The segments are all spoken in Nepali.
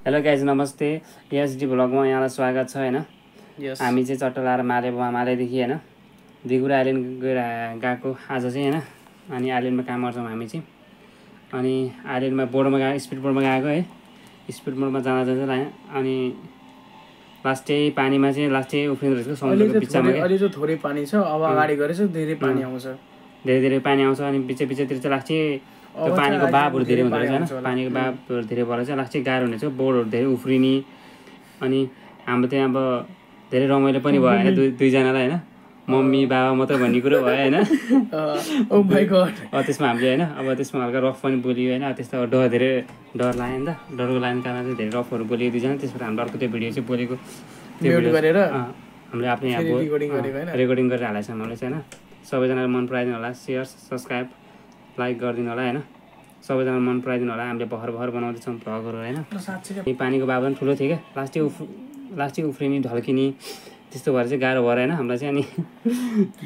हेलो गाइज नमस्ते एसडी भ्लगमा यहाँलाई स्वागत छ हैन यस हामी चाहिँ चट्टलार मालेदेखि हैन दिगुरा आइल्यान्ड गएको आज चाहिँ हैन अनि आइल्यान्डमा काम गर्छौँ हामी चाहिँ अनि आइल्यान्डमा बोर्डमा गएको स्पिड बोर्डमा गएको है स्पिड बोर्डमा जाँदा अनि लास्टै पानीमा चाहिँ लास्टै उफ्रिँदो रहेछ समुद्रको बिचमा अहिले चाहिँ थोरै पानी छ अब अगाडि गरेछ धेरै पानी आउँछ धेरै पानी आउँछ अनि बिचतिर चाहिँ लास्टै त्यो पानीको बाबहरू धेरै हुँदो रहेछ हैन पानीको बाबहरू धेरै भएर चाहिँ लास्टै गाह्रो हुनेछ बोर्डहरू धेरै उफ्रिने अनि हाम्रो त्यहाँ अब धेरै रमाइलो पनि भयो हैन दुईजनालाई हैन मम्मी बाबा मात्रै भन्ने कुरो भयो हैन ओ माय गॉड त्यसमा हामीले हैन अब त्यसमा हल्का रफ पनि बोलियो हैन त्यस्तो धेरै डर लाग्यो नि त डरको लाग्ने कारण चाहिँ धेरै रफहरू बोलियो दुईजना त्यसबाट हामीले अर्को त्यो भिडियो चाहिँ बोलेको त्यो भिडियो गरेर हामीले आफ्नो यहाँ रेकर्डिङ गरेर हालेको छ हामीले चाहिँ हैन सबैजनाले मन पराइदिनु होला शेयर सब्स्क्राइब लाइक गरिदिनु होला हैन सबैजनाले मन पराइदिनु होला हामीले भर्खर बनाउँदैछौँ भ्लगहरू हैन पानीको बाबा पनि ठुलो थियो क्या लास्टै उफ्रिने ढल्किने त्यस्तो भएर चाहिँ गाह्रो भएर हैन हामीलाई चाहिँ अनि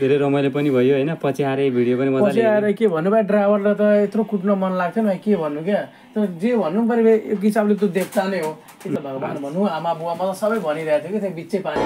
धेरै रमाइलो पनि भयो हैन पछि आएर भिडियो पनि मजाले आएर के भन्नु भाइ ड्राइभरलाई त यत्रो कुट्न मन लाग्थ्यो नि के भन्नु क्या तर जे भन्नु पर्यो एक हिसाबले त देवता नै हो भगवान भन्नु आमा बुवा मलाई सबै भनिरहेको थियो कि त्यो बिचै पानी